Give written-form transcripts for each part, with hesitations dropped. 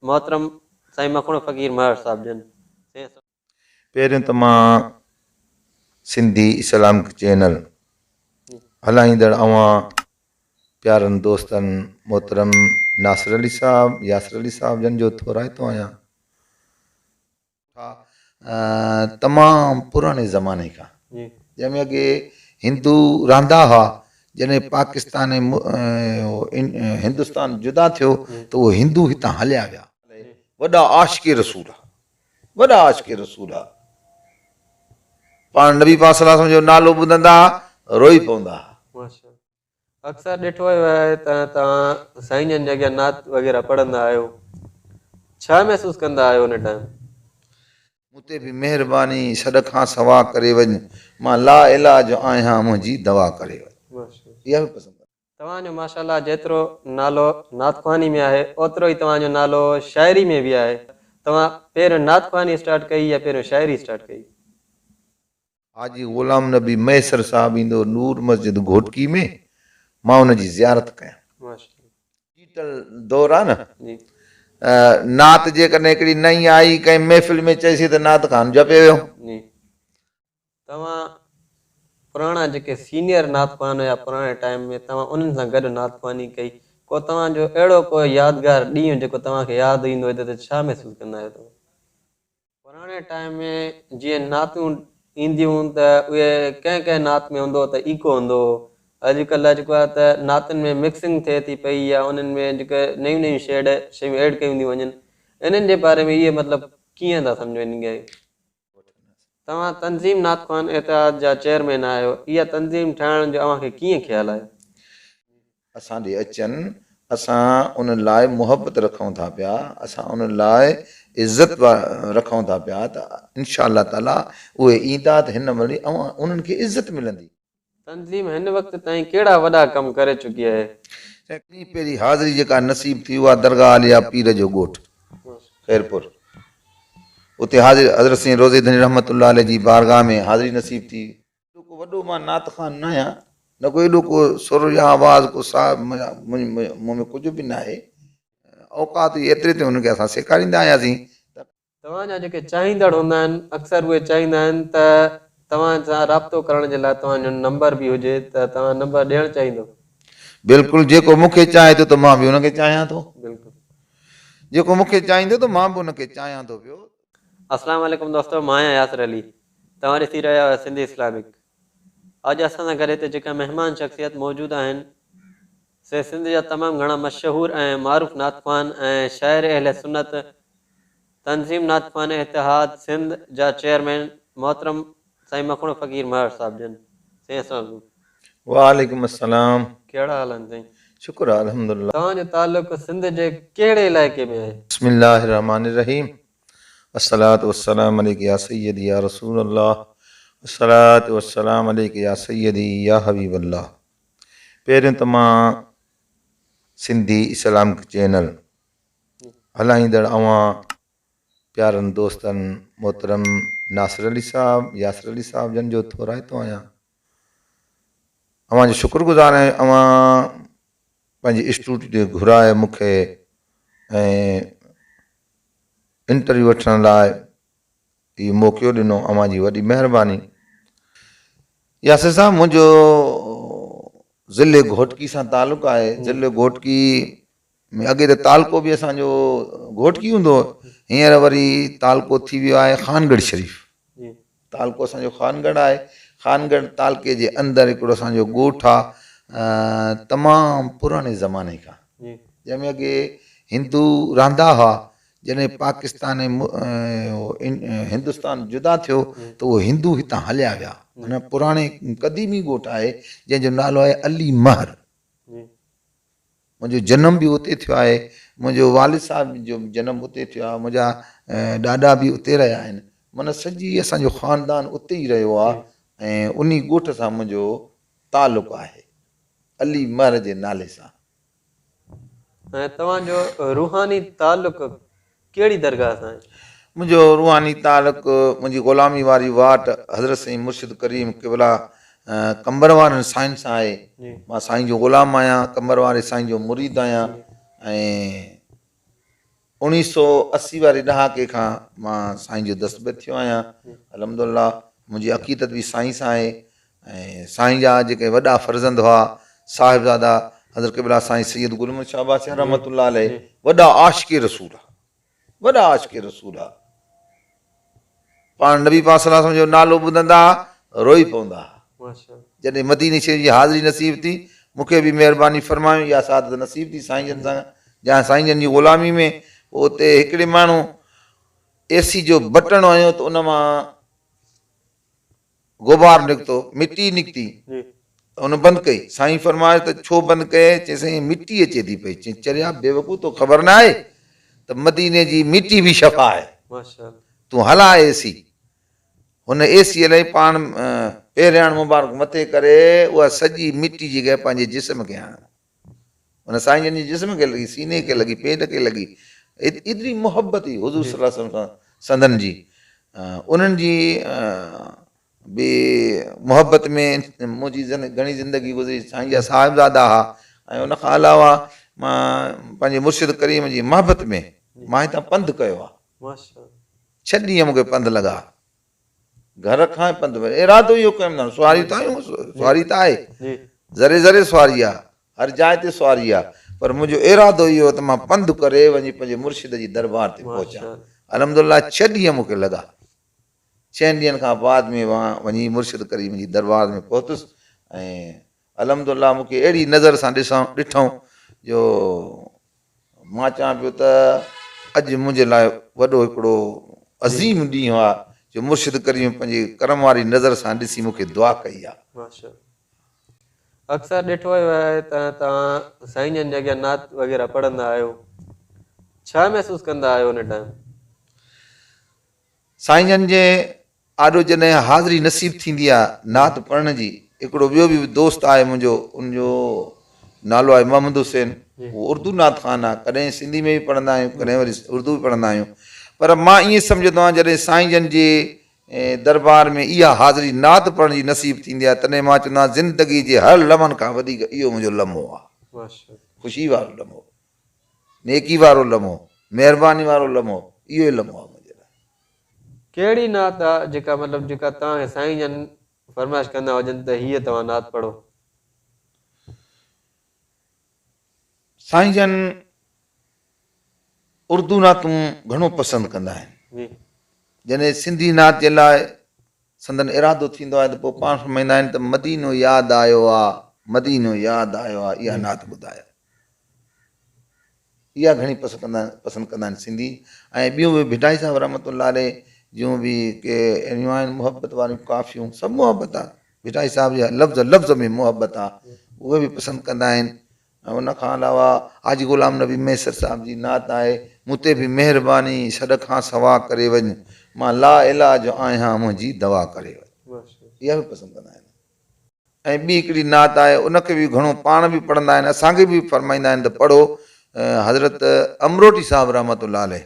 محترم سائين مکڻو فقير مهر صاحب جن. سائين اسلام. پهريون ته مان سنڌي اسلامڪ چينل هلائيندڙ اوهان پيارن دوستن محترم ناصر علي صاحب ياسر علي صاحب جن جو ٿورائتو آهيان. تمام پراڻي زماني کان جنهن ۾ اڳي هندو رهندا هئا جڏهن پاڪستان ۽ هندستان جدا ٿيو ته اهي هندو هتان هليا ويا. وڏا عاشق رسول ها وڏا عاشق رسول ها پاڻ نبي پاڪ صلي الله عليه وسلم جو نالو ٻڌندا ها روئي پوندا ها. اڪثر ڏٺو ويو آهي ته توهان سائين جن جي اڳيان نعت وغيره پڙهندا آهيو ڇا محسوس ڪندا آهيو ان ٽائيم؟ مون تي به مهرباني سڏ کان سوا ڪري وڃ مان لا علاج آهيان منهنجي دوا ڪري وڃ اها به پسند آهي. توهان جو ماشاءالله جيترو نالو نعت خواني ۾ آهي اوترو ئي توهان جو نالو شاعري ۾ به آهي توهان پهريون نعت خواني اسٽارٽ ڪئي يا پهريون شاعري اسٽارٽ ڪئي؟ حاجي غلام نبي مهيسر صاحب ايندو نور مسجد گهوٽڪي ۾ مان ان جي زيارت ڪيان. ڊجيٽل دور آ نه نعت جيڪڏهن هڪڙي نئين آئي ڪنهن محفل ۾ چئيسين ته نعت خان جپي ويو. توهان پراڻا جيڪي سينيئر نعت خوان هيا پراڻي ٽائيم ۾ توهان انهن سان گڏ نعت خواني ڪئي ڪو توهان جو اهڙو ڪو يادگار ڏينهن جيڪو توهان کي ياد ايندو هجي ته ڇا محسوس ڪندا آهيو توهان؟ پراڻي ٽائيم ۾ جيئن نعتون اينديون ته اهي ڪنهن ڪنهن نعت ۾ هوندو هو ته ايڪو هوندو هو. اڄ ڪلهه جيڪو آهي ته نعتن ۾ مڪسنگ ٿئي ٿي پئي يا انهن ۾ جيڪي نيون نيون شيڊ شيون ايڊ ڪيون ٿيون وڃن انهن جي باري ۾ اهي مطلب ڪيئن ٿا سمجهو انهن کي؟ توهان تنظيم نعت خوان اتحاد جا چيئرمين آهيو اها تنظيم ٺاهڻ جو اوهان کي ڪيئن خيال آيو؟ اسان ڏي اچن، اسان انهن لاء محبت رکون ٿا پيا، اسان انهن لاء عزت رکون ٿا پيا ته انشاء الله تعاليٰ اهي ايندا ته هن مهل انهن کي عزت ملندي. تنظيم هن وقت تائين ڪهڙا وڏا ڪم ڪري چڪي آهي؟ سائين پهرين حاضري جيڪا نصيب ٿي اها درگاهه عاليه پير جو ڳوٺ خيرپور اتي حاضري حضرت سائين روضي ڌڻي رحمة الله عليه جي بارگاهه ۾ حاضري نصيب ٿي. ايڏو ڪو وڏو مان نعت خوان ناهيان، نه ڪو ايڏو ڪو سر يا آواز ڪو ساء مون ۾ ڪجهه به ناهي. اوقات هئي ايتري تائين انهن کي اسان سيکاريندا آياسين ته. توهان جا جيڪي چاهيندڙ هوندا آهن اڪثر اهي چاهيندا آهن ته توهان سان رابطو ڪرڻ جي لاء توهان جو نمبر به هجي ته توهان نمبر ڏيڻ چاهيندو؟ بلڪل جيڪو مون کي چاهي ٿو ته مان به ان کي چاهيان ٿو. بلڪل. جيڪو مون کي چاهيندو ته مان به ان کي چاهيان ٿو پيو. السلام عليڪم دوستو مان آهيان ياسر علي توهان ڏسي رهيا آهيو سنڌي اسلامڪ اڄ اسان سان گڏ هتي جيڪا مهمان شخصيت موجود آهن سي سنڌ جا تمام گهڻا مشهور ۽ معروف نعت خوان ۽ شاعر اهل سنت تنظيم نعت خوان اتحاد سنڌ جا چيئرمين محترم سائين مکڻو فقير مهر صاحب جن سائين السلام عليڪم. وعليڪم السلام. ڪهڙا حال آهن سائين. شڪر آهي الحمدلله. توهان جو تعلق سنڌ جي ڪهڙي علائقي ۾ آهي؟ بسم الله الرحمٰن الرحيم الصلوة والسلام عليک يا سيدي يا رسول الله الصلوة والسلام عليک يا سيدي يا حبيب الله پهريون ته مان سنڌي اسلامڪ چينل هلائيندڙ اوهان پيارن دوستن محترم ناصر علي صاحب ياسر علي صاحب جن جو ٿورائتو آهيان اوهان جو شڪر گذار آهيان اوهان پنهنجي اسٽوڊيو تي گهرائي مون کي ۽ انٽرويو وٺڻ لاء اهو موقعو ڏنو اوهان جي وڏي مهرباني. ياسر صاحب منهنجو ضلعي گهوٽڪي سان تعلق آهي ضلعي گهوٽڪي ۾ اڳي ته تعلقو به اسانجو گهوٽڪي هوندو هو هينئر وري تعلقو ٿي ويو آهي خانڳڙهه شريف تعلقو اسانجو خانڳڙهه آهي خانڳڙهه تعلقي جي اندر هڪڙو اسانجو ڳوٺ آهي تمام پراڻي زماني کان جنهن ۾ اڳي هندو رهندا هئا جڏهن پاڪستان ۽ هندستان جدا ٿيو ته اهي هندو هتان هليا ويا. معنيٰ پراڻي قديمي ڳوٺ آهي جنهن جو نالو آهي علي مهر. منهنجو جنم به اتي ٿيو آهي. منهنجو والد صاحب جو به جنم اتي ٿيو آهي. منهنجا ڏاڏا به اتي رهيا آهن. معنيٰ سڄي اسان جو خاندان اتي ئي رهيو آهي ۽ انهي ڳوٺ سان منهنجو تعلق آهي علي مهر جي نالي سان. ۽ توهان جو روحاني تعلق ڪهڙي درگاهه سان آهي؟ منهنجو روحاني تعلق منهنجي غلامي واري واٽ حضرت سائين مرشد ڪريم قبلا قمبر وارن سائين سان آهي. مان سائين جو غلام آهيان، قمبر واري سائين جو مريد آهيان ۽ 1980 واري ڏهاڪي کان مان سائين جو دستبيت ٿيو آهيان. الحمدلله منهنجي عقيدت به سائين سان آهي ۽ سائين جا جيڪي وڏا فرزند هئا صاحبزادا حضرت قبلا سائين سيد گل محمد شاهه عباسي رحمة الله عليه وڏا عاشق رسول ها وڏا عاشق رسول ها پاڻ نبي پاڪ صلي الله عليه وسلم جو نالو ٻڌندا ها روئي پوندا ها جڏهن مديني شريف جي حاضري نصيب ٿي مون کي به مهرباني فرمايو اها سعادت نصيب ٿي سائين جن سان جا سائين جن جي غلامي ۾ پوء اتي هڪڙي ماڻهو اي سي جو بٽڻ هنيو ته ان مان غبار نڪتو، مٽي نڪتي، ته هن بند ڪئي. سائين فرمايو ته ڇو بند ڪيئي؟ چيائين سائين مٽي اچي ٿي پئي. چيائين چريا بيوقوف توکي خبر نه آهي ته مديني جي مٽي به شفا آهي. تون هلاء اي سي. هن اي سي هلائي پاڻ پهرياڻ مبارڪ مٿي ڪري اها سڄي مٽي جيڪا پنهنجي جسم کي هڻي. ان سائين جن جي جسم کي لڳي، سيني کي لڳي، پيٽ کي لڳي. ايتري محبت هئي حضور صلي الله عليه وسلم سان سندن جي. انهن جي به محبت ۾ منهنجي گهڻي زندگي گذري. سائين جا صاحبزادا ها ۽ ان کان علاوه مان پنهنجي مرشد ڪريم جي محبت ۾ مان هتان پنڌ ڪيو آهي. ڇهه ڏينهن مون کي پنڌ لڳا. گهر کان پنڌ وري ارادو اهو ڪيم نه سواري ته آهيون سواري ته آهي ذري ذري سواري آهي هر جاء تي سواري آهي پر منهنجو ارادو اهو ته مان پنڌ ڪري وڃي پنهنجي مرشد جي دربار تي پهچان الحمد لله ڇهه ڏينهن مون کي لڳا ڇهن ڏينهن کان بعد ۾ مان وڃي مرشد ڪريم جي دربار ۾ پهتس ۽ الحمد لله مون کي اهڙي نظر سان ڏسان ڏٺائون جو مان چوان پيو ته اڄ منهنجي لاء وڏو هڪڙو عظيم ڏينهن آ جو مرشد ڪريم پنهنجي ڪرم واري نظر سان ڏسي مون کي دعا ڪئي آ. ماشاءالله اڪثر ڏٺو ويو آهي ته توهان سائين جن جي اڳيان نعت وغيره پڙهندا آهيو ڇا محسوس ڪندا آهيو ان ٽائيم؟ سائين جن جي آڏو جڏهن حاضري نصيب ٿيندي آ نعت پڙهڻ جي، هڪڙو ٻيو به دوست آهي منهنجو ان جو نالو آهي محمد حسين اهو اردو نعت خوان آ ڪڏهن سنڌي ۾ به پڙهندا آهيون ڪڏهن وري اردو به پڙهندا آهيون پر مان ائين سمجهندو آهيان جڏهن سائين جن جي دربار ۾ اها حاضري نعت پڙهڻ جي نصيب ٿيندي آ تڏهن مان چوندو آهيان زندگي جي هر لمحن کان وڌيڪ اهو منهنجو لمحو آ خوشي وارو لمحو. نيڪي وارو لمحو، مهرباني وارو لمحو، اهو ئي لمحو آهي منهنجي لاء. ڪهڙي نعت آ جيڪا مطلب جيڪا توهان کي سائين جن فرمائش ڪندا هجن ته هيء توهان نعت پڙهو. سائين جن اردو نعتون گهڻو پسند ڪندا آهن. جڏهن سنڌي نعت جي لاء سندن ارادو ٿيندو آهي ته پوء پاڻ فرمائيندا آهن ته مدينو ياد آيو آ، مدينو ياد آيو آ اها نعت ٻڌايو. اها گهڻي پسند ڪندا آهن سنڌي ۽ ٻيون به ڀٽائي صاحب رحمة الله عليه جون به ڪي اهڙيون آهن محبت واريون ڪافيون سڀ محبت آ ڀٽائي صاحب جي لفظ لفظ ۾ محبت آ اهي به پسند ڪندا آهن ۽ ان کان علاوه حاجي غلام نبي مهيسر صاحب جي نعت آهي، مون تي به مهرباني سڏ کان سوا ڪري وڃ، مان لا علاج آهيان منهنجي دوا ڪري وڃ. اها به پسند ڪندا آهن. ۽ ٻي هڪڙي نعت آهي ان کي به گهڻو پاڻ به پڙهندا آهن اسان کي به فرمائيندا آهن ته پڙهو حضرت امروٽي صاحب رحمة الله عليه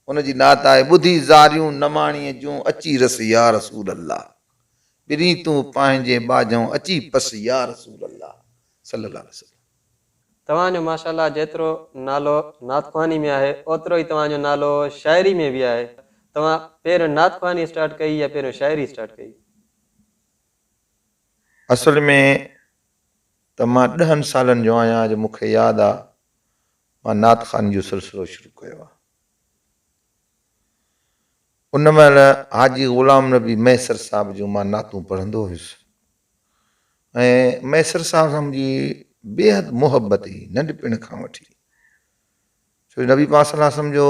ان جي نعت آهي، ٻڌي زاريون نماڻيء جون اچي رس يا رسول الله پرين تون پنهنجي ٻاجهون اچي پس يا رسول الله صلي الله عليه وسلم. توهان جو ماشاء الله جيترو نالو نعت خواني ۾ آهي اوترو ئي توهان جو نالو شاعري ۾ به آهي توهان پهريون نعت خواني اسٽارٽ ڪئي يا پهريون شاعري اسٽارٽ ڪئي؟ اصل ۾ ته مان ڏهن سالن جو آهيان جو مون کي ياد آ مان نعت خواني جو سلسلو شروع ڪيو آ. ان مهل حاجي غلام نبي مهيسر صاحب جون مان نعتون پڙهندو هيس ۽ مهيسر صاحب سان منهنجي بيحد محبت هئي ننڍپڻ کان وٺي ڇو جو نبي پاڪ صلي الله عليه وسلم جو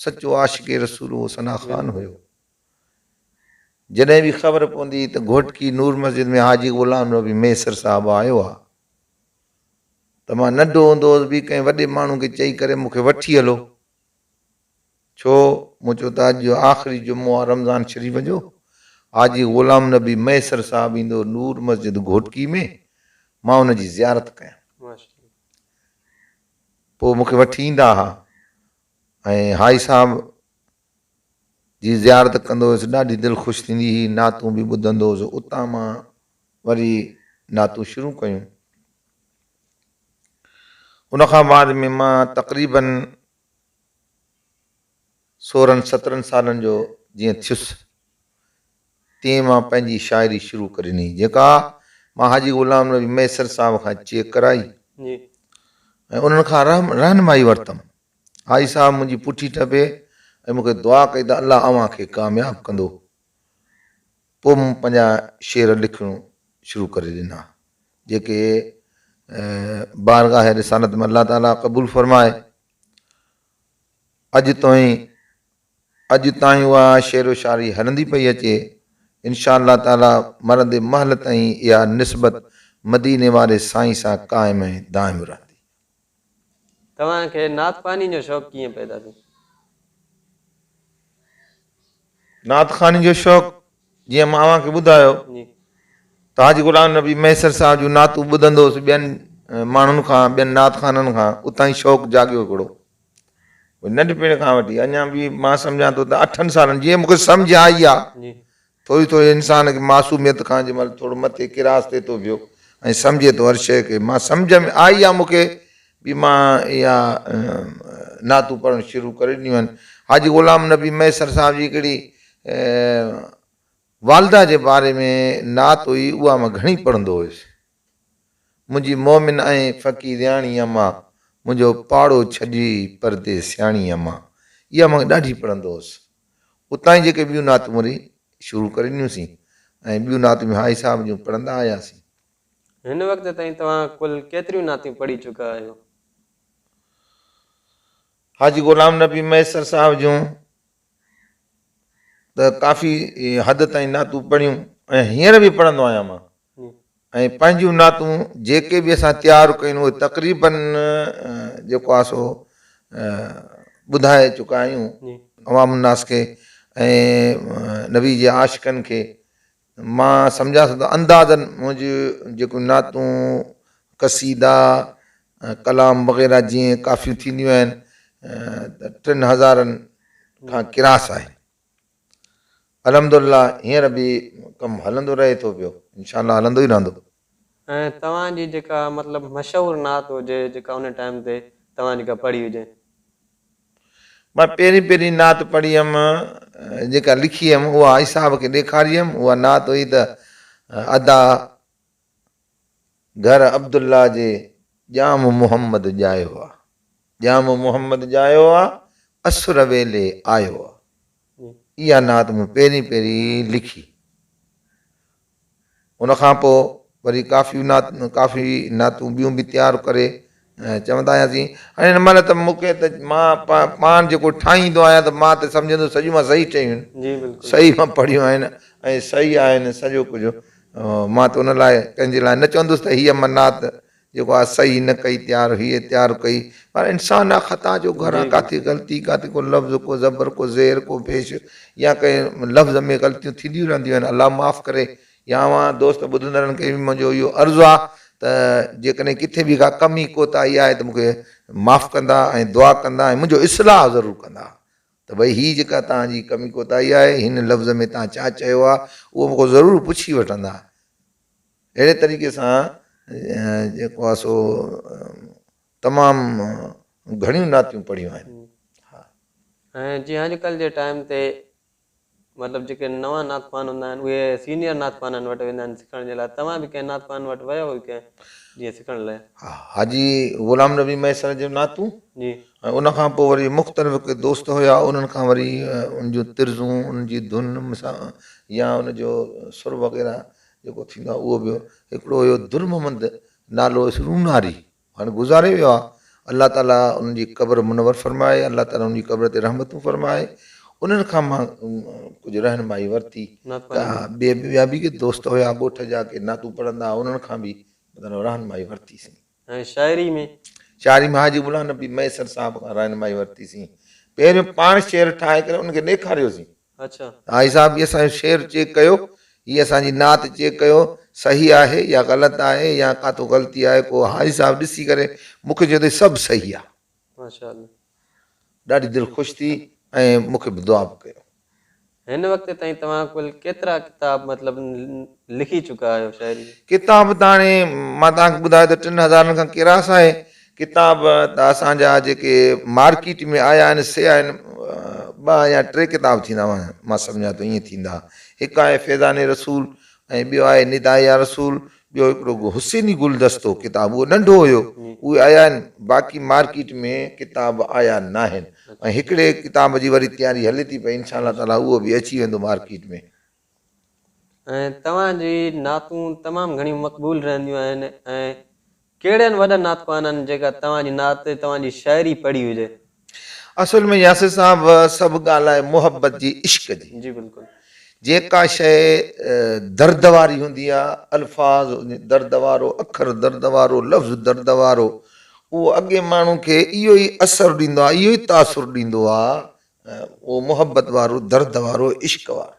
سچو عاشق رسول هو ثنا خان هيو. جڏهن به خبر پوندي هئي ته گهوٽڪي نور مسجد ۾ حاجي غلام نبي مهيسر صاحب آيو آ ته مان ننڍو هوندو هوس به ڪنهن وڏي ماڻهو کي چئي ڪري مون کي وٺي هلو. ڇو؟ مون چيو ته اڄ آخري جمعو آ رمضان شريف جو، حاجي غلام نبي مهيسر صاحب ايندو نور مسجد گهوٽڪي ۾، مان ان جي زيارت ڪيان. پوء مون کي وٺي ايندا ها ۽ حاجي صاحب جي زيارت ڪندو هيس، ڏاڍي دل خوش ٿيندي هئي، نعتون به ٻڌندو هوس، اتان مان وري نعتون شروع ڪيون. ان کان بعد ۾ مان تقريباً سورهن سترهن سالن جو جيئن ٿيس تيئن مان پنهنجي شاعري شروع ڪري ڏني جيڪا مان حاجي غلام نبي مهيسر صاحب کان چيڪ ڪرائي ۽ انهن کان رهنمائي ورتم. حاجي صاحب منهنجي پٺي ٽپي ۽ مون کي دعا ڪئي ته الله اوهان کي ڪامياب ڪندو. پوء مون پنهنجا شعر لکڻ شروع ڪري ڏنا جيڪي بارگاهه رسالت ۾ الله تعاليٰ قبول فرمائي. اڄ تائين اڄ تائين اها شعر و شاعري هلندي پئي اچي. انشاء الله تعاليٰ مرندي مهل تائين اها نسبت مديني واري سائين سان قائم ۽ دائم رهندي. توهان کي نعت خواني جو شوق ڪيئن پيدا ٿيو؟ نعت خواني جو شوق جيئن مان اوهان کي ٻڌايو ته حاجي غلام نبي مهيسر صاحب جون نعتون ٻڌندو هوس ٻين ماڻهن کان ٻين نعت خوانن کان اتان ئي شوق جاڳيو هڪڙو ننڍپڻ کان وٺي اڃا به مان سمجهان ٿو ته اٺن سالن جيئن مونکي سمجهه آئي آ ٿوري ٿوري انسان کي معصوميت کان جنهن مهل ٿورو مٿي ڪراس ٿئي ٿو پيو ۽ سمجهي ٿو هر شيء کي مان سمجهه ۾ آئي آ مونکي به مان اها نعتون پڙهڻ شروع ڪري ڏنيون آهن حاجي غلام نبي مهيسر صاحب جي هڪڙي والده جي باري ۾ نعت هئي اها مان گهڻي پڙهندو هيس منهنجي مومن ۽ فقيرياڻي اما، منهنجو پاڙو ڇڏي پرديسياڻي اما. اها مان ڏاڍي پڙهندو هوس. اتان ئي جيڪي ٻيون نعتون وري شروع ڪري ڏنيون سين ۽ ٻيون نعتون به حاجي صاحب جون پڙهندا آياسين. هن وقت تائين توهان ڪل ڪيتريون نعتيون پڙهي چڪا آهيو؟ حاجي غلام نبي مهيسر صاحب جون ته ڪافي حد تائين نعتون پڙهيون ۽ هينئر به پڙهندو آهيان مان. ۽ پنهنجون نعتون جيڪي به اسان تيار ڪيون اهي تقريباً جيڪو آهي سو ٻڌائي چڪا آهيون عوام الناس کي ۽ نبي جي عاشقن کي مان سمجهان ٿو ته اندازن منهنجي جيڪو نعتون قصيدا ڪلام وغيره جيئن ڪافيون ٿينديون آهن ته ٽن هزارن کان ڪراس آهي الحمد لله هينئر به ڪم هلندو رهي ٿو پيو انشاء الله هلندو ئي رهندو. ۽ توهان جي جيڪا مطلب مشهور نعت هجي جيڪا ان ٽائيم تي توهان جيڪا پڙهي هجي. مان پهرين پهرين نعت پڙهي هيم جيڪا لکي هيم اها حاجي صاحب کي ڏيکاري هيم اها نعت هئي ته ادا گهر عبدالله جي ڄام محمد ڄايو آ. ڄام محمد ڄايو آ، اسر ويلي آيو آ. اها نعت مون پهرين پهرين لکي. ان کان پوء وري ڪافي نعت ڪافي نعتون ٻيون به تيار ڪري چوندا هياسين. هاڻي هن مهل ته مون کي ته مان پاڻ جيڪو ٺاهيندو آهيان ته مان ته سمجهندو سڄيون مان صحيح ٺهيون آهن. صحيح مان پڙهيون آهن ۽ صحيح آهن سڄو ڪجهه. مان ته ان لاء ڪنهن جي لاء نه چوندس ته هيء منات جيڪو آ صحيح نه ڪئي تيار هيء تيار ڪئي پر انسان آ خطا جو گهر آ ڪاٿي غلطي ڪاٿي ڪو لفظ ڪو زبر ڪو زير ڪو پيش يا ڪنهن لفظ ۾ غلطيون ٿينديون رهنديون آهن الله معاف ڪري يا اوهان دوست ٻڌندڙن کي به منهنجو اهو عرض آ ته جيڪڏهن ڪٿي به ڪا ڪمي ڪوتاهي آهي ته مون کي معاف ڪندا ۽ دعا ڪندا ۽ منهنجو اصلاح ضرور ڪندا. ته ڀئي هي جيڪا توهان جي ڪمي ڪوتاهي آهي، هن لفظ ۾ توهان ڇا چيو آهي، اهو مون کان ضرور پڇي وٺندا. اهڙي طريقي سان جيڪو آهي سو تمام گهڻيون نعتيون پڙهيون آهن. ۽ جيئن اڄڪلهه جي ٽائيم تي مطلب جيڪي نوان نعت خوان هوندا آهن اهي سينيئر نعت خوانن وٽ ويندا آهن سکڻ جي لاء توهان به ڪنهن نعت خوان وٽ ويا هئو ڪنهن جيئن سکڻ لاء؟ ها حاجي غلام نبي مهيسر جون نعتون جي. ۽ ان کان پوء وري مختلف ڪي دوست هيا انهن کان وري ان جون طرزون ان جي ڌن يا ان جو سر وغيره جيڪو ٿيندو آهي اهو به هڪڙو هيو در محمد نالو هيس روناري هاڻي گذاري ويو آهي الله تعالي ان جي قبر منور فرمائي الله تعالي ان جي قبر تي رحمتون فرمائي انهن کان مان ڪجهه رهنمائي ورتي ٻيا به ڪي دوست هيا ڳوٺ جا ڪي نعتون پڙهندا هئا انهن کان به مطلب رهنمائي ورتي سين. ۽ شاعري ۾؟ شاعري ۾ حاجي غلام نبي مهيسر صاحب کان رهنمائي ورتي سين پهريون پاڻ شعر ٺاهي ڪري ان کي ڏيکاريوسين اڇا. حاجي صاحب هي اسان جو شعر چيڪ ڪيو، هي اسان جي نعت چيڪ ڪيو، صحيح آهي يا غلط آهي يا ڪاٿو غلطي آهي ڪو حاجي صاحب ڏسي ڪري مون کي چيو ته هي سڀ صحيح آهي. ماشاءالله. ڏاڍي دل خوش ٿي ۽ مون کي به دعا به ڪيو. هن وقت تائين توهان ڪل ڪيترا ڪتاب مطلب لکي چڪا آهيو شاعري جا؟ ڪتاب ته هاڻي مان توهان کي ٻڌايو ته ٽن هزارن کان ڪراس آهي. ڪتاب ته اسان جا جيڪي مارڪيٽ ۾ آيا آهن سي آهن ٻه يا ٽي ڪتاب ٿيندا مان سمجهان ٿو ائين ٿيندا. هڪ آهي فيضان رسول ۽ ٻيو آهي نداء يا رسول، ٻيو هڪڙو حسيني گلدستو ڪتاب اهو ننڍو هيو اهي آيا آهن باقي مارڪيٽ ۾ ڪتاب آيا ناهن ۽ هڪڙي ڪتاب جي وري تياري هلي ٿي پئي انشاء الله تعالي اهو به اچي ويندو مارڪيٽ ۾. ۽ توهان جي نعتون تمام گهڻيون مقبول رهنديون آهن ۽ ڪهڙن وڏن نعت خوانن جيڪا توهان جي نعت توهان جي شاعري پڙهي هجي. اصل ۾ ياسر صاحب سڀ ڳالهه آهي محبت جي عشق جي. جي بلڪل. جيڪا شيء درد واري هوندي آ الفاظ درد وارو اکر درد وارو لفظ درد وارو اهو اڳي ماڻهو کي اهو ئي اثر ڏيندو آ اهو ئي تاثر ڏيندو آ اهو محبت وارو درد وارو عشق وارو.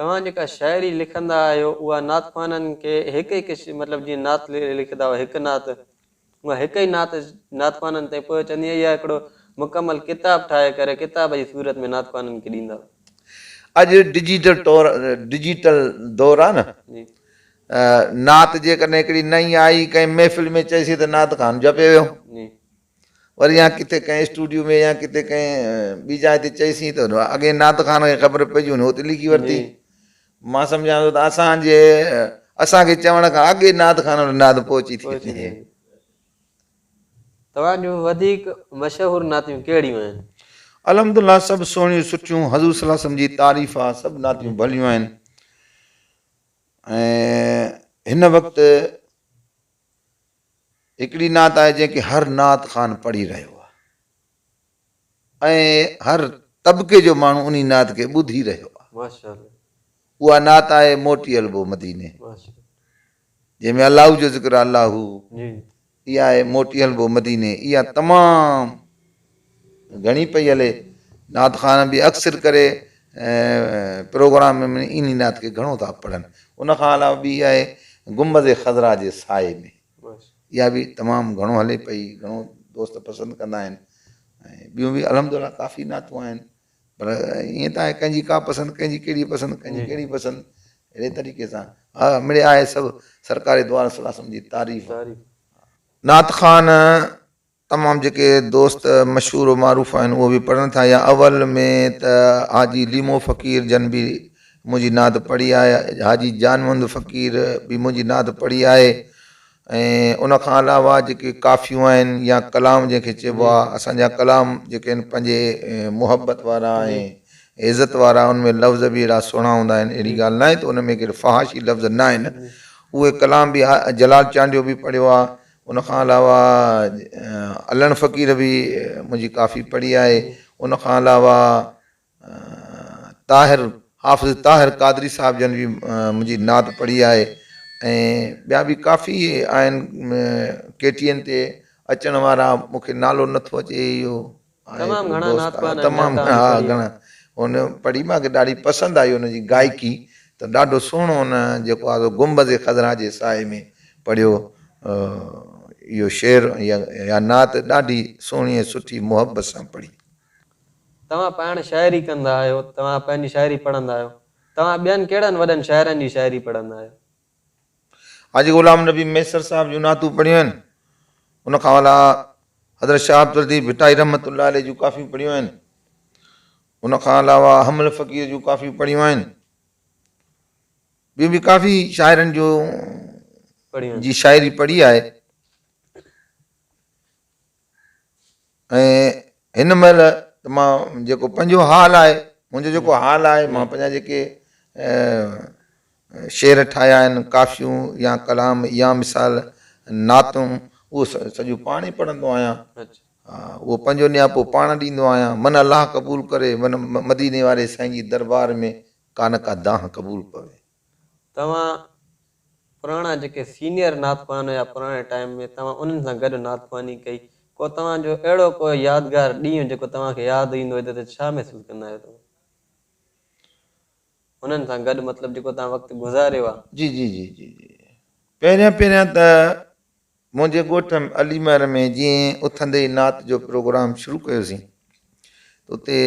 توهان جيڪا شاعري لکندا آهيو اها نعت خوانن کي هڪ هڪ مطلب جيئن نعت لکندا آهيو هڪ نعت اها هڪ ئي نعت نعت خوانن تائين پهچندي آهي يا هڪڙو مڪمل ڪتاب ٺاهي ڪري ڪتاب جي صورت ۾ نعت خوانن کي ڏيندا آهيو. اڄ ڊجيٽل طور ڊجيٽل دور آهي نه نعت جيڪڏهن هڪڙي نئين آئي ڪنهن محفل ۾ چئيسين ته نعت خوان جپي ويو. وري يا ڪٿي ڪنهن اسٽوڊيو ۾ يا ڪٿي ڪنهن ٻي جاء تي چئيسين ته اڳئين نعت خان کي خبر پئجي وڃي اتي لکي ورتي. مان سمجهان ٿو ته اسان جي اسان کي چوڻ کان اڳ ئي نعت خان وٽ نعت پهچي ٿي وڃي. توهان جون وڌيڪ مشهور نعتيون ڪهڙيون آهن؟ الحمدلله سڀ سهڻيون سٺيون حضور صلي الله عليه وسلم جي تعريف آ سڀ نعتيون ڀليون آهن ۽ هن وقت هڪڙي نعت آهي جنهن کي هر نعت خوان پڙهي رهيو آهي ۽ هر طبقي جو ماڻهو انهي نعت کي ٻڌي رهيو آهي. اها نعت آهي موٽي هلبو مديني جنهن ۾ الله جو ذڪر آهي الله هو اها آهي موٽي هلبو مديني اها تمام گهڻي پئي هلي نعت خوان به اڪثر ڪري پروگرام ۾ انهي نعت کي گهڻو ٿا پڙهن ان کان علاوه ٻي آهي گنبذ خضرا جي سائي ۾ اها به تمام گهڻو هلي پئي گهڻو دوست پسند ڪندا آهن ۽ ٻيون به الحمد لله ڪافي نعتون آهن پر ائين ته آهي ڪنهن جي ڪا پسند ڪنهن جي ڪهڙي پسند ڪنهن جي ڪهڙي پسند اهڙي طريقي سان ها مڙئي آهي سڀ سرڪار دو عالم صلي الله عليه وسلم جي تعريف. نعت خوان تمام جيڪي دوست مشهور و معروف آهن اهي به پڙهن ٿا يا اول ۾ ته حاجي ليمو فقير جن به منهنجي نعت پڙهي آهي حاجي جان محمد فقير به منهنجي نعت پڙهي آهي ۽ ان کان علاوه جيڪي ڪافيون آهن يا ڪلام جنهن کي چئبو آهي اسان جا ڪلام جيڪي آهن پنهنجي محبت وارا ۽ عزت وارا ان ۾ لفظ به اهڙا سهڻا هوندا آهن اهڙي ڳالهه ناهي ته ان ۾ ڪي فحاشي لفظ نه آهن اهي ڪلام به جلال چانڊيو به پڙهيو آهي ان کان علاوه علڻ فقير به منهنجي ڪافي پڙهي آهي. ان کان علاوه طاهر حافظ طاهر قادري صاحب جن به منهنجي نعت پڙهي آهي ۽ ٻيا به ڪافي آهن ڪي ٽي اين تي اچڻ وارا مون کي نالو نٿو اچي اهو تمام گهڻا نعت خوان آهن تمام جا گهڻا ها توهان جي گهڻا هن پڙهي مان کي ڏاڍي پسند آئي هن جي گائڪي ته ڏاڍو سهڻو هن جيڪو آهي سو گنبذ خضرا جي سائي ۾ پڙهيو اهو شعر يا نعت ڏاڍي سهڻي ۽ سٺي محبت سان پڙهي. توهان پاڻ شاعري ڪندا آهيو توهان پنهنجي شاعري پڙهندا آهيو توهان ٻين ڪهڙن وڏن شاعرن جي شاعري پڙهندا آهيو؟ حاجي غلام نبي ميسر صاحب جون نعتون پڙهيون آهن. ان کان علاوه حضرت شاهه عبداللطيف ڀٽائي رحمة الله عليه جون ڪافيون پڙهيون آهن. ان کان علاوه حمل فقير جون ڪافيون پڙهيون آهن. ٻيون به ڪافي شاعرن جون جي شاعري پڙهي آهي. ۽ هن مهل ته مان جيڪو پنهنجو حال آهي منهنجو جيڪو حال آهي مان پنهنجا جيڪي شعر ٺاهيا آهن ڪافيون يا ڪلام يا مثال نعتون اهو سڄو پاڻ ئي پڙهندو آهيان اهو پنهنجو نياپو پاڻ ڏيندو آهيان من الله قبول ڪري من مديني واري سائين جي دربار ۾ ڪا نه ڪا دانهن قبول پوي. توهان پراڻا جيڪي سينيئر نعت خوان هيا پراڻي ٽائيم ۾ توهان انهن سان گڏ نعت خواني ڪئي ڪو توهان جو اهڙو ڪو يادگار ڏينهن جيڪو توهان کي ياد ايندو هجي ته ڇا محسوس ڪندا آهيو توهان انهن سان گڏ مطلب جيڪو توهان وقت گذاريو آ. جي جي جي جي جي پهريان پهريان ته منهنجي ڳوٺ علي مهر ۾ جيئن اٿندي ئي نعت جو پروگرام شروع ڪيوسين ته اتي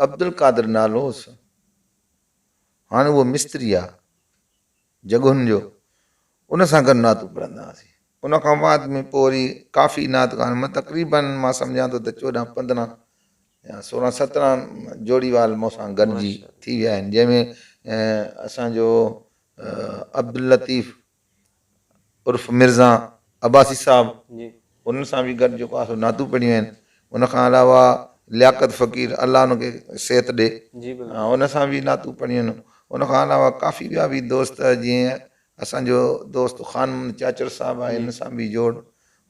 عبدالقادر نالو هوس هاڻي اهو مستري آ جڳهن جو ان سان گڏ نعتون پڙهندا هئاسين. ان کان بعد ۾ پوء وري ڪافي نعت خوان مان تقريباً مان سمجهان ٿو ته 14 15 يا 16 17 جوڙيوال مون سان گڏجي ٿي ويا آهن جنهن ۾ اسان جو عبداللطيف عرف مرزا عباسي صاحب انهن سان به گڏ جيڪو آهي سو نعتون پڙهيون آهن ان کان علاوه لياقت فقير الله ان کي صحت ڏي ان سان به نعتون پڙهيون آهن ان کان علاوه ڪافي ٻيا به دوست جيئن اسان جو دوست خان محمد چاچڙ صاحب آهي ان سان به جوڙ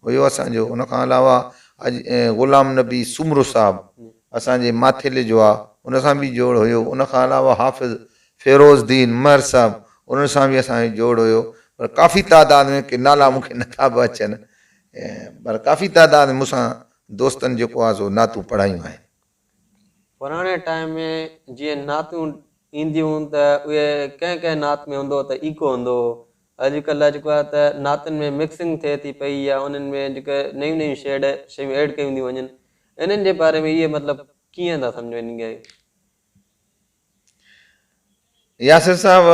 هيو اسان جو ان کان علاوه اڄ غلام نبي سومرو صاحب اسان جي ماٿيلي جو آ ان سان به جوڙ هيو ان کان علاوه حافظ فيروز دين مهر صاحب انهن سان به اسان جو جوڙ هيو پر ڪافي تعداد ۾ ڪي نالا مون کي نٿا به اچن پر ڪافي تعداد ۾ مون سان دوستن جيڪو آ سو نعتون پڙهايون آهن. پراڻي ٽائيم ۾ جيئن نعتون اينديون ته اهي ڪنهن ڪنهن نعت ۾ هوندو هو ته ايڪو هوندو هو. اڄ ڪلهه جيڪو آهي ته نعتن ۾ مڪسنگ ٿئي ٿي پئي يا انهن ۾ جيڪي نيون نيون شيڊ شيون ايڊ ڪيون ٿيون وڃن انهن جي باري ۾ اهي مطلب ڪيئن ٿا سمجهو انهن کي. ياسر صاحب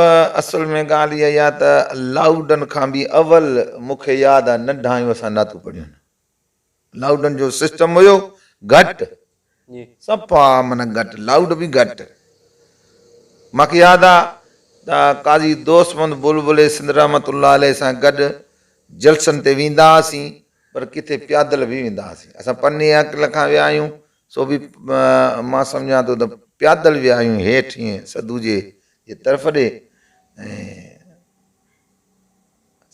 اصل ۾ ڳالهه اها ئي آهي ته لائوڊن کان به اول مون کي ياد آهي ننڍا آهيون اسان نعتون پڙهيون آهن. لائوڊن جو سسٽم هيو گهٽ صفا معنيٰ گهٽ لائوڊ به گهٽ مونکي ياد آ ته قاضي دوست محمد بلبلي سنڌ رحمت الله عليه سان گڏ جلسن تي ويندا هئاسين پر ڪٿي پيادل به ويندا هئاسين اسان پني عقل کان ويا آهيون سو به مان سمجهان ٿو ته پيادل ويا آهيون هيٺ ائين سڌو جي طرف ڏي ۽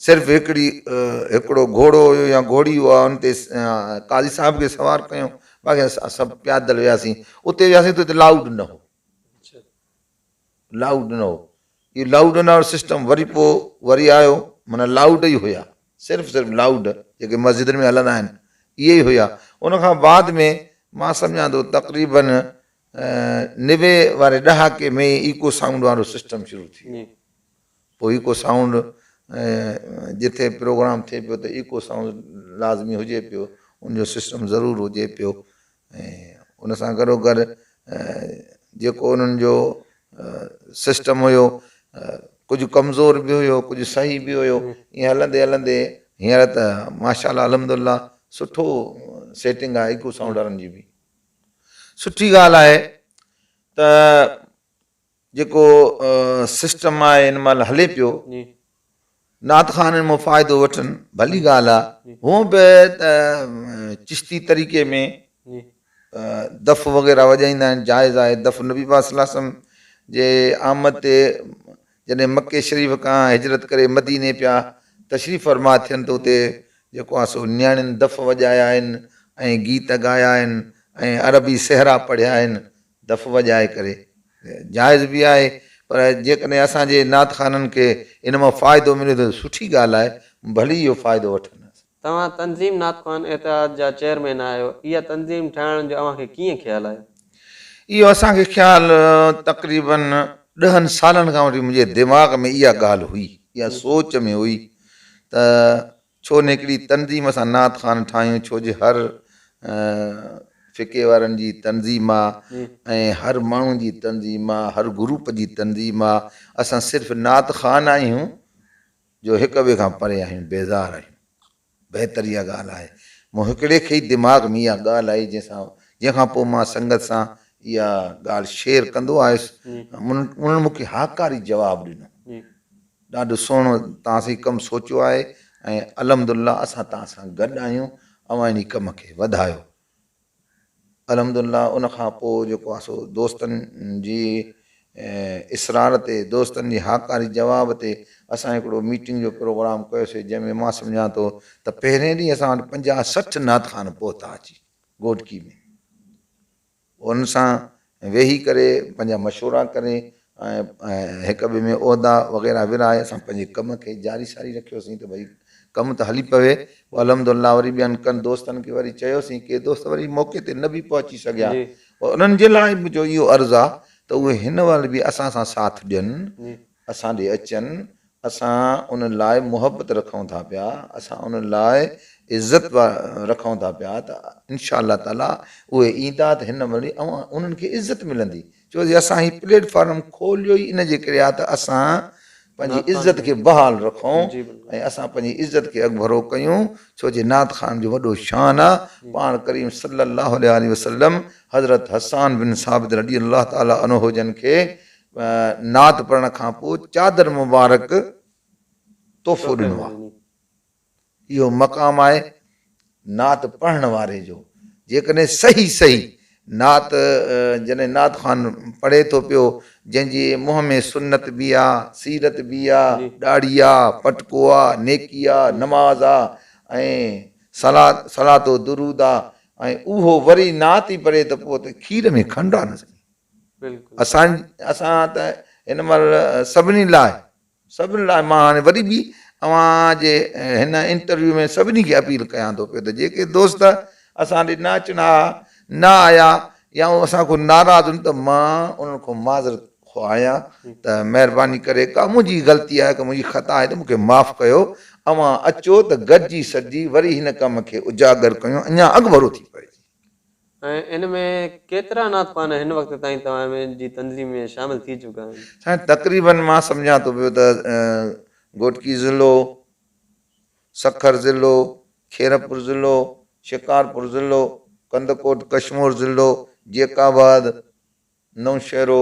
صرف هڪڙي هڪڙو گهوڙو هيو يا گهوڙي هئا ان تي قاضي صاحب کي سوار ڪيو باقي اسان سڀ پيادل وياسين اتي وياسين ته اتي لائوڊ نه هو لائوڊ نه هو اهو لائوڊ نه وارو سسٽم وري پوء وري آيو معنيٰ لائوڊ ئي هيا صرف صرف لائوڊ جيڪي مسجدن ۾ هلندا آهن اهي ئي هيا ان کان بعد ۾ مان سمجهان ٿو تقريبن 90 واري ڏهاڪي ۾ ايڪو سائونڊ وارو سسٽم شروع ٿي ويو پوء ايڪو سائونڊ جتي پروگرام ٿئي پيو ته ايڪو سائونڊ لازمي هجي پيو ان جو سسٽم ضرور هجي پيو ۽ ان سان گڏو گڏ جيڪو انهن جو سسٽم هيو ڪجهه ڪمزور به هيو ڪجهه صحيح به هيو ائين هلندي هلندي هينئر ته ماشاء الله الحمد لله سٺو سيٽنگ آهي ايڪو سائونڊ وارن جي به سٺي ڳالهه آهي ته جيڪو سسٽم آهي هن مهل هلي پيو نعت خوان ان مان فائدو وٺن ڀلي ڳالهه آهي هونء به ته چشتي طريقي ۾ دف وغيره وڄائيندا آهن جائز آهي دف نبي پاڪ صلي الله عليه وسلم جي آمد تي جڏهن مڪي شريف کان هجرت ڪري مديني پيا تشريف فرما ٿين ته اتي جيڪو آهي سو نياڻين دف وڄايا آهن ۽ گيت ڳايا آهن ۽ عربي سهرا پڙهيا آهن دف وڄائي ڪري جائز به آهي پر جيڪڏهن اسان جي نعت خوانن کي ان مان فائدو ملي ٿو ته سٺي ڳالهه آهي ڀلي اهو فائدو وٺن. توهان تنظيم نعت خوان اتحاد جا چيئرمين آهيو، اها تنظيم ٺاهڻ جو اوهان کي ڪيئن خيال آيو؟ اهو اسان کي خيال تقريباً ڏهن سالن کان وٺي منهنجي دماغ ۾ اها ڳالهه هئي، اها سوچ ۾ هئي ته ڇو نه هڪڙي تنظيم اسان نعت خوان ٺاهيون ڇو جي هر فقه وارن جي تنظيم آ ۽ هر ماڻهو جي تنظيم آ هر گروپ جي تنظيم آ اسان صرف نعت خوان آهيون جو هڪ ٻئي کان پري آهيون بيزار آهيون بهتر اها ڳالهه آهي مون هڪڙي کي ئي دماغ ۾ اها ڳالهه آئي جنهن سان جنهن کان پوء مان سنگت سان اها ڳالهه شيئر ڪندو آيس انهن مون کي هاڪاري جواب ڏنو ڏاڍو سهڻو توهان سائين ڪم سوچيو آهي ۽ الحمدلله اسان توهان سان گڏ آهيون اوهان انهي ڪم کي وڌايو الحمدلله ان کان پوء جيڪو آهي سو دوستن جي اصرار تي دوستن جي هاڪاري جواب تي اسان هڪڙو ميٽنگ جو پروگرام ڪيوسي جنهن ۾ مان سمجهان ٿو ته پهرين ڏينهن اسان وٽ 50 60 نعت خوان پهتا اچي گهوٽڪي ۾ انهن سان ويهي ڪري پنهنجا مشورا ڪري ۽ هڪ ٻئي ۾ عهدا وغيره ورهائي اسان پنهنجي ڪم کي جاري ساري رکيوسين ته ڀئي ڪم ته هلي پوي پوء الحمد الله وري ٻين ڪن دوستن کي وري چيوسين ڪي دوست وري موقعي تي نه به پهچي سگهيا پوء انهن جي لاء منهنجو اهو عرض آ ته اهي هن وقت به اسان سان ساٿ ڏين اسان ڏي اچن اسان انهن لاء محبت رکون ٿا پيا، اسان انهن لاء عزت رکون ٿا پيا ته انشاء الله تعالي اهي ايندا ته هن مهل اوهان انهن کي عزت ملندي ڇو جو اسان هي پليٽ فارم کوليو ئي ان جي ڪري آهي ته اسان پنهنجي عزت کي بحال رکون ۽ اسان پنهنجي عزت کي اڳڀرو ڪيون ڇو جي نعت خوان جو وڏو شان آ پاڻ ڪريم صلي الله عليه واٰله وسلم حضرت حسان بن ثابت رضي الله تعالٰي عنه جن کي نعت پڙهڻ کان پوء چادر مبارڪ تحفو ڏنو آ. اهو مقام آهي نعت پڙهڻ واري جو. جيڪڏهن صحيح صحيح نعت جڏهن نعت خوان پڙهي ٿو پيو جنهن جي منهن ۾ سنت به آ، سيرت به آ، ڏاڙهي آ، پٽڪو آ، نيڪي آ، نماز آ ۽ صلات و درود آ ۽ اهو وري نعت ئي پڙهي ته پوء ته کير ۾ کنڊ آ نه سائين. اسان اسان ته هن مهل سڀني لاء سڀني لاء مان هاڻي وري به اوهان جي هن انٽرويو ۾ سڀني کي اپيل ڪيان ٿو پيو ته جيڪي دوست اسان ڏي نه اچڻ ها نه آيا يا هو اسان کان ناراض هن ته مان انهن کان معذرت خواه آهيان ته مهرباني ڪري ڪا منهنجي غلطي آهي ڪا منهنجي خطا آهي ته مون کي معاف ڪيو اوهان اچو ته گڏجي سڏجي وري هن ڪم کي اجاگر ڪيون اڃا اڳڀرو ٿي پئي. ۽ ان ۾ ڪيترا نعت خوان هن وقت تائين توهان جي تنظيم ۾ شامل ٿي چڪا آهن؟ سائين تقريبن مان سمجهان ٿو پيو ته گهوٽڪي ضلعو، سکر ضلعو، خيرپور ضلعو، شڪارپور ضلعو، ڪنڌڪوٽ ڪشمور ضلعو، جيڪب آباد، نوشهرو،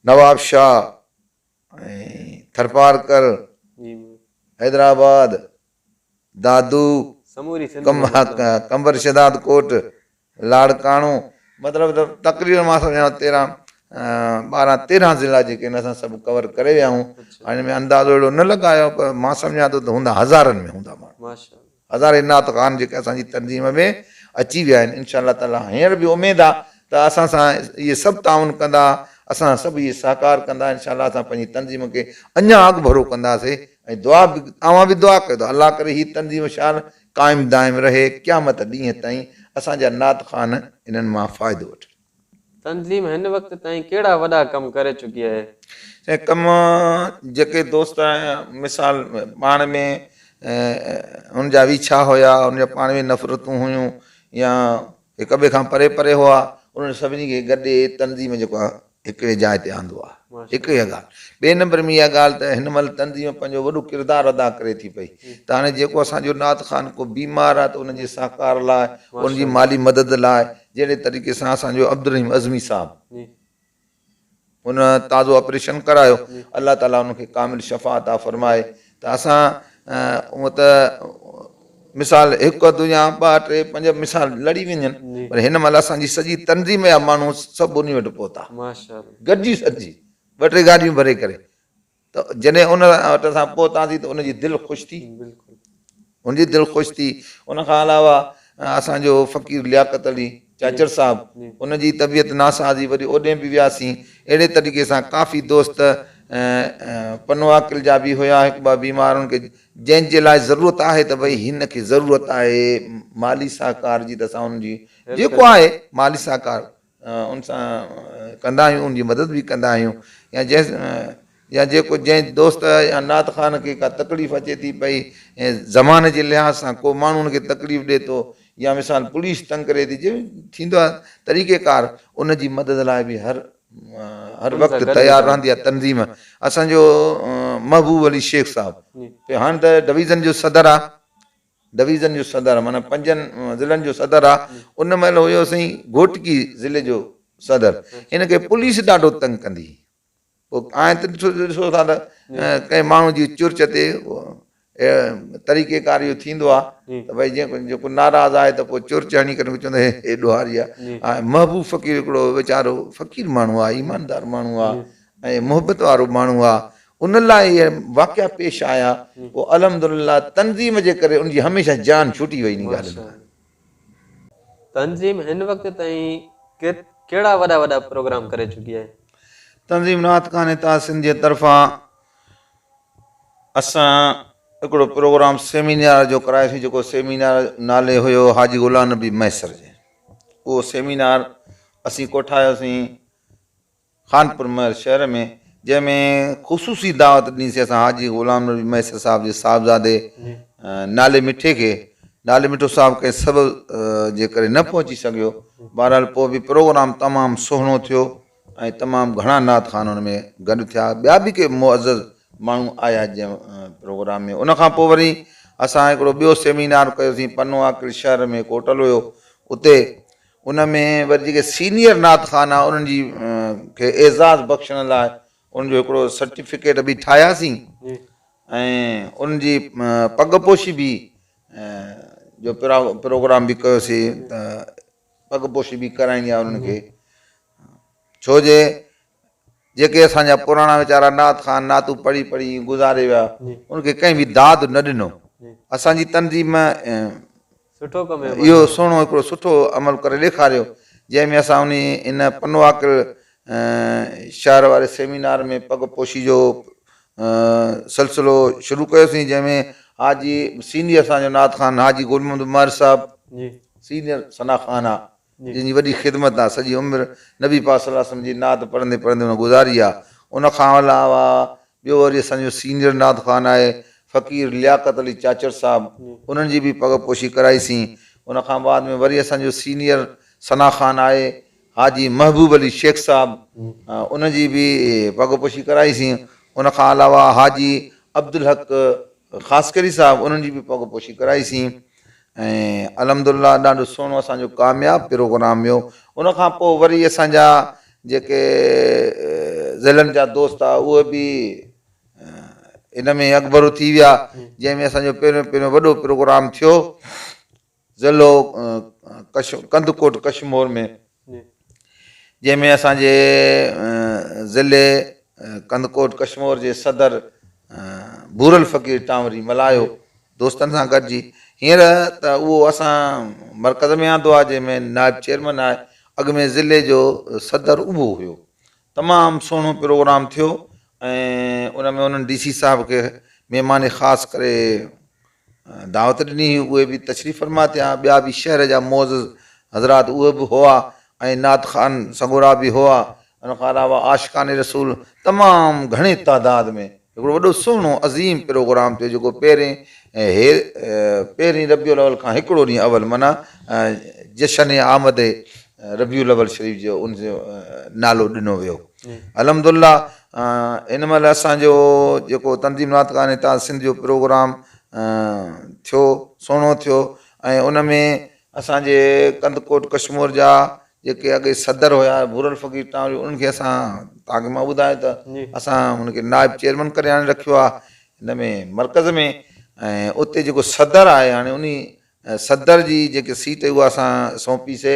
نوابشاهه ۽ ٿرپارڪر، حيدرآباد، دادو، قمبر شهداد ڪوٽ، لاڙڪاڻو، مطلب ته تقريبن مان سمجهان ٿو تيرهن ٻارهن تيرهن ضلعا جيڪي آهن اسان سڀ ڪور ڪري ويا آهيون. هاڻي ان ۾ اندازو اهڙو نه لڳايو پر مان سمجهان ٿو ته هوندا هزارن ۾ هوندا ماڻهو. هزارين نعت خوان جيڪي اسان جي تنظيم ۾ اچي ويا آهن انشاء الله تعالي هينئر به اميد آهي ته اسان سان اهي سڀ تعاون ڪندا اسان سان سڀ اهي سهڪار ڪندا انشاء الله اسان پنهنجي تنظيم کي اڃا اڳڀرو ڪنداسين ۽ دعا به اوهان به دعا ڪيو ته الله ڪري هي تنظيم شال قائم دائم رهي قيامت ڏينهن تائين اسان جا نعت خوان انهن مان فائدو وٺن. تنظيم هن وقت تائين ڪهڙا وڏا ڪم ڪري چڪي آهي؟ سائين ڪم جيڪي دوست مثال پاڻ ۾ ان جا ويڇا هيا ان جا پاڻ ۾ نفرتون هيون يا هڪ ٻئي کان پري پري هئا انهن سڀني کي گڏي تنظيم جيڪو آهي هڪڙي جاء تي آندو آهي هڪ اها ڳالهه ٻئي نمبر ۾ اها ڳالهه ته هن مهل تنظيم پنهنجو وڏو ڪردار ادا ڪري ٿي پئي ته هاڻي جيڪو اسان جو نعت خوان ڪو بيمار آهي ته ان جي سهڪار لاء ان جي مالي مدد لاء جهڙي طريقي سان اسان جو عبدالرحيم عزمي صاحب ان تازو آپريشن ڪرايو الله تعالي ان کي ڪامل شفا عطا فرمائي ته اسان هونء ته مثال هڪ اڌ يا ٻه ٽي پنج مثال لڙي وڃن پر هن مهل اسان جي سڄي تنظيم جا ماڻهو سڀ انهي وٽ پهتا گڏجي سڏجي ٻه ٽي گاڏيون ڀري ڪري ته جڏهن ان وٽ اسان پهتاسين ته ان جي دل خوش ٿي ان جي دل خوش ٿي ان کان علاوه اسان جو فقير لياقت علي چاچڙ صاحب ان جي طبيعت ناساز هئي وري اوڏي به وياسين اهڙي طريقي سان ڪافي دوست پنوعاقل جا به هيا هڪ ٻه بيمار ان کي جنهن جي لاء ضرورت آهي ته ڀئي هن کي ضرورت آهي مالي سهڪار جي ته اسان ان جي جيڪو آهي مالي سهڪار ان سان ڪندا آهيون ان جي مدد به ڪندا آهيون يا جنهن يا جيڪو جنهن دوست يا نعت خوان کي ڪا تڪليف اچي ٿي پئي ۽ زمان جي لحاظ سان ڪو ماڻهو ان کي تڪليف ڏي ٿو يا مثال پوليس تنگ ڪري ٿي جي ٿيندو آهي طريقي ڪار ان جي مدد لاء به هر هر وقت تيار رهندي آهي تنظيم اسان جو محبوب علي شيخ صاحب هاڻي ته ڊويزن جو صدر آهي ڊويزن جو صدر معنيٰ پنجن ضلعن جو صدر آ ان مهل هيو سائين گهوٽڪي ضلعي جو صدر هن کي پوليس ڏاڍو تنگ ڪندي هئي پوء آئين ته ڏسو ڏسو ٿا ته ڪنهن ماڻهو جي چرچ تي طريقي ڪار اهو ٿيندو آ ته ڀئي جيڪو جيڪو ناراض آهي ته پوء چرچ هڻي ڪري چوندو هي هي ڏوهاري آ محبوب فقير هڪڙو ويچارو فقير ماڻهو آ ايماندار ماڻهو آ ۽ محبت وارو ماڻهو آ ان لاء اهي واقعا پيش آيا پوء الحمدلله تنظيم جي ڪري ان جي هميشه جان ڇٽي وئي انهي ڳالهين کان. تنظيم هن وقت تائين ڪهڙا وڏا وڏا پروگرام ڪري چڪي آهي؟ تنظيم نعت خانه اتحاد سنڌ جي طرفان اسان هڪڙو پروگرام سيمينار جو ڪرايوسين جيڪو سيمينار نالي هيو حاجي غلام نبي مهيسر جي اهو سيمينار اسين ڪوٺايوسين خانپور مهر شهر ۾ جنهن ۾ خصوصي دعوت ڏنيسين اسان حاجي غلام نبي مهيسر صاحب جي صاحبزادي نالي مٺي کي نالي مٺو صاحب ڪنهن سبب جي ڪري نه پهچي سگهيو بهرحال پوء به پروگرام تمام سهڻو ٿيو ۽ تمام گهڻا نعت خوان ان ۾ گڏ ٿيا ٻيا به ڪي معزز ماڻهو آيا جنهن پروگرام ۾ ان کان پوء وري اسان هڪڙو ٻيو سيمينار ڪيوسين پنو عاقل شهر ۾ هڪ هوٽل هيو اتي ان ۾ وري جيڪي سينيئر نعت خوان آ انهن جي کي اعزاز بخشڻ لاء ان جو هڪڙو سرٽيفڪيٽ به ٺاهياسين ۽ ان جي پڳ پوشي به جو پروگرام به ڪيوسين ته پڳ پوشي به ڪرائڻي آهي انهن کي ڇو جي جيڪي اسان جا پراڻا ويچارا نعت خوان نعتون پڙهي پڙهي گذاري ويا ان کي ڪنهن به داد نه ڏنو اسان جي تنظيم سٺو ڪم اهو سهڻو هڪڙو سٺو عمل ڪري ڏيکاريو جنهن ۾ اسان انهي ان پنوعاقل شهر واري سيمينار ۾ پڳ پوشي جو سلسلو شروع ڪيوسين جنهن ۾ حاجي سينيئر اسان جو نعت خوان حاجي گل محمد مهر صاحب سينيئر ثنا خوان آ جنهن جي وڏي خدمت آ سڄي عمر نبي پاڪ صلي الله عليه وسلم جي نعت پڙهندي پڙهندي هن گذاري آ ان کان علاوه ٻيو وري اسان جو سينيئر نعت خوان آهي فقير لياقت علي چاچڙ صاحب انهن جي به پڳ پوشي ڪرائي سين ان کان بعد ۾ وري اسان جو سينيئر ثنا خوان آهي حاجي محبوب علي شيخ صاحب ان جي به پڳ پوشي ڪرائي سين ان کان علاوه حاجي عبدالحق خاصخيلي صاحب انهن جي به پڳ پوشي ڪرائي سين ۽ الحمدلله ڏاڍو سهڻو اسان جو ڪامياب پروگرام ويو ان کان پوء وري اسان جا جيڪي ضلعن جا دوست آ اهي به ان ۾ اڳڀرو ٿي ويا جنهن ۾ اسان جو پهريون پهريون وڏو پروگرام ٿيو ضلعو ڪنڌڪوٽ ڪشمور ۾ جنهن ۾ اسان جي ضلعي ڪنڌڪوٽ ڪشمور جي صدر ڀورل فقير ٽانوري ملهايو دوستن سان گڏجي هينئر ته اهو اسان مرڪز ۾ آندو آهي جنهن ۾ نائب چيئرمن آهي اڳ ۾ ضلعي جو صدر اهو هيو تمام سهڻو پروگرام ٿيو ۽ ان ۾ انهن ڊي سي صاحب کي مهمان خاص ڪري دعوت ڏني هئي اهي به تشريف فرما ٿيا ٻيا به شهر جا معزز حضرات اهي به هئا ۽ نعت خوان سڳورا به هئا ان کان علاوه عاشقان رسول تمام گهڻي تعداد ۾ هڪڙو وڏو سهڻو عظيم پروگرام ٿيو جيڪو پهرين هي پهرين ربيع الاول کان هڪڙو ڏينهن اول معنيٰ جشن آمد ربيع الاول شريف جو ان جو نالو ڏنو ويو الحمد لله هن مهل اسان جو جيڪو تنظيم نعت خانه اتحاد سنڌ جو پروگرام ٿيو سهڻو ٿيو ۽ ان ۾ اسان جي ڪنڌڪوٽ ڪشمور جا جيڪي اڳي صدر هيا ڀورل فقير ٽانوري انهن کي اسان توهان کي مان ٻڌايو ته اسان ان کي نائب چيئرمين ڪري آڻي رکيو آهي هن ۾ مرڪز ۾ ۽ اتي جيڪو صدر آهي هاڻي انهي صدر جي جيڪي سيٽ اها اسان سونپي سي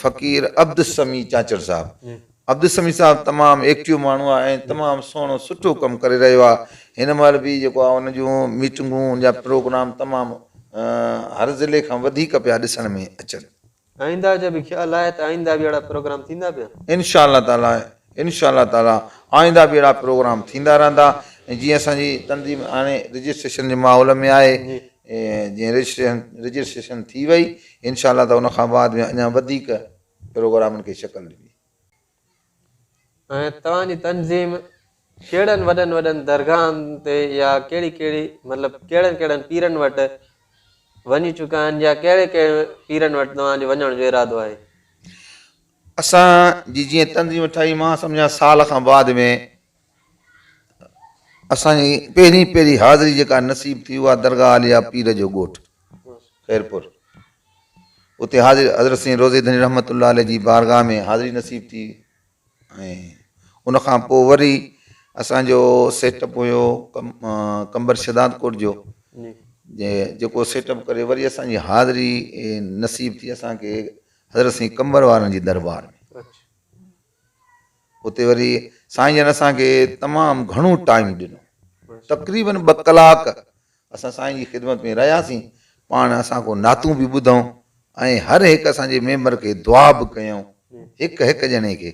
فقير عبدالسميع چاچڙ صاحب عبدالسميع صاحب تمام ايڪٽيو ماڻهو آهي ۽ تمام سهڻو سٺو ڪم ڪري رهيو آهي هن مهل به جيڪو آهي ان جون ميٽنگون ان جا پروگرام تمام هر ضلعي کان وڌيڪ پيا ڏسڻ ۾ اچن. آئنده جو به خيال آهي ته آئنده به اهڙا پروگرام ٿيندا پيا؟ انشاء الله تعالي انشاء الله تعالي آئنده به اهڙا پروگرام ٿيندا رهندا ۽ جيئن اسان جي تنظيم هاڻي رجسٽريشن جي ماحول ۾ آهي جيئن رجسٽريشن رجسٽريشن ٿي وئي انشاء الله ته ان کان بعد ۾ اڃا وڌيڪ پروگرامن کي شڪل ڏبي. ۽ توهان جي تنظيم ڪهڙن وڏن وڏن درگاهن تي يا ڪهڙي ڪهڙي مطلب ڪهڙن ڪهڙن پيرن وٽ وڃي چڪا آهن يا ڪهڙي ڪهڙي پيرن وٽ توهان جو وڃڻ جو ارادو آهي؟ اسان جي جيئن تنظيم ٺهي مان سمجهان سال کان بعد ۾ اسان جي پهرين پهرين حاضري جيڪا نصيب ٿي اها درگاهه عاليه پير جو ڳوٺ خيرپور اتي حاضر حضرت سائين روضي ڌڻي رحمت الله عليه جي بارگاهه ۾ حاضري نصيب ٿي ۽ ان کان پوء وري اسان جو سيٽ اپ هيو قمبر شھداد ڪوٽ جو جيڪو سيٽ اپ ڪري وري اسان جي حاضري نصيب ٿي اسان کي حضرت سائين قمبر وارن جي دربار ۾ اتي وري سائين جن اسان کي تمام گهڻو ٽائيم ڏنو تقريبن ٻه ڪلاڪ اسان سائين جي خدمت ۾ رهياسين، پاڻ اسان کان نعتون به ٻڌائون ۽ هر هڪ اسان جي ميمبر کي دعا به ڪيائون، هڪ هڪ ڄڻي کي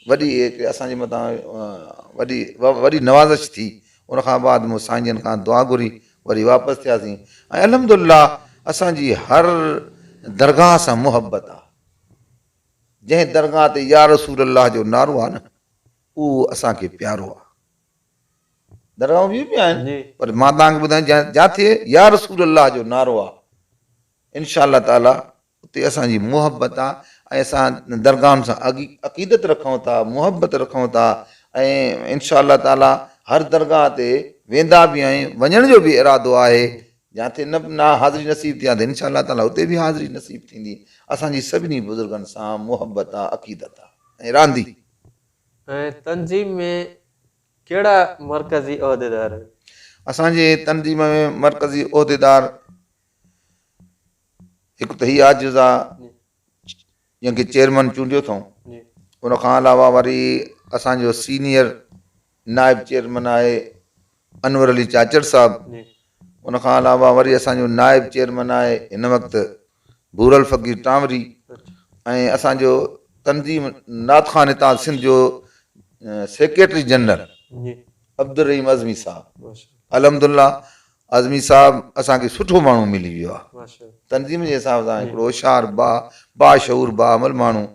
وڏي هڪ اسان جي مٿان وڏي وڏي نوازش ٿي، ان کان بعد مون سائين جن کان دعا گهري وري واپس ٿياسين ۽ الحمد لله اسان جي هر درگاهه سان محبت آ، جنهن درگاهه تي يا رسول الله جو نعرو آ نه اهو اسان کي پيارو آ. درگاهون ٻيون به آهن پر مان توهان کي ٻڌايان جاٿي يا رسول الله جو نعرو آ انشاء الله تعالي اتي اسان جي محبت آ ۽ اسان درگاهن سان عقيدت رکون ٿا، محبت رکون ٿا ۽ انشاء الله تعاليٰ هر درگاهه تي ويندا به آهيون، وڃڻ جو به ارادو آهي، جاتي نه نه حاضري نصيب ٿي آ ته انشاء الله تعاليٰ اتي به حاضري نصيب ٿيندي. اسان جي سڀني بزرگن سان محبت آ، عقيدت آ ۽ راندي. ۽ تنظيم ۾ ڪهڙا مرڪزي عهديدار آهن؟ اسان جي تنظيم ۾ مرڪزي عهديدار هڪ ته هي عاجز آ جنهن کي چيئرمن چونڊيو اٿئون، ان کان علاوه وري اسان جو سينيئر نائب چيئرمن آهي انور علي چاچڙ صاحب، ان کان علاوه وري اسان جو نائب چيئرمن آهي هن وقت ڀورل فقير ٽانوري ۽ اسان جو تنظيم نعت خان اتحاد سنڌ جو سيڪريٽري جنرل عبدالرحيم عزمي صاحب. الحمدلله اعظمي صاحب اسان کي سٺو ماڻهو ملي ويو آهي تنظيم جي حساب سان هڪڙو هوشيار با باشعور باعمل ماڻهو